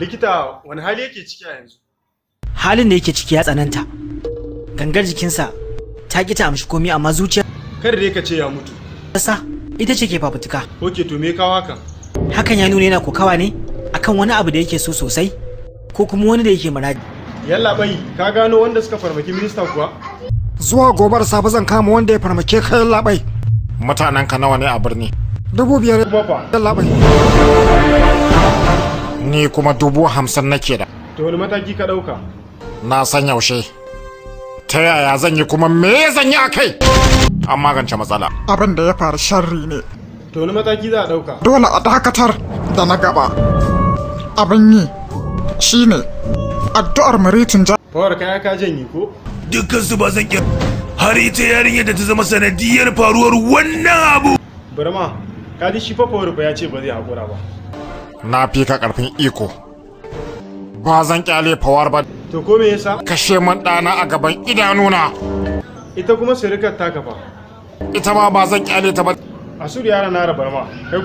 Likita, wani hali yake ciki a yanzu? Halin da yake ciki ya tsananta. Gangar jikinsa ta ƙi ta amshi komai, amma zuciyarsa Kada dai ka ce ya mutu. ita ce ke fafutuka. Ok, to me kawo hakan? Hakan ya nuna yana kokawa ne akan wani abu da yake so sosai ko kuma wani da yake muradi. Yalla bai, ka gano wanda suka farmaki minista kuwa? Zuwa gobe da safe zan kama wanda ya farmake ka, yallaɓai. Mutanen ka nawa ne a birni? 5,000, Kuma fa? yallaɓai. Ni kuma 50,000 nake da. To wani mataki ka ɗauka? Na san yaushe. Ta yaya zan yi kuma me zan yi a kai? An magance matsala. Abin da ya faru sharri ne. To wani mataki za a ɗauka? Dole a dakatar da na gaba. Abin yi shine addu'ar maritin ja. Fawar kaya ka janye ko? Dukkan su ba zan ƙi har ita yarinyar da ta zama sanadiyar faruwar wannan abu. Barma, ka ji shi fa Fawar fa ya ce ba zai haƙura ba. Na fi ka ƙarfin iko. Ba zan kyale Fawar ba. To ko me yasa? Kashe man ɗana a gaban idanuna. Ita kuma sirikar taka fa. Ita ma ba zan kyale ta ba. Asur yara na rabar ma. Kai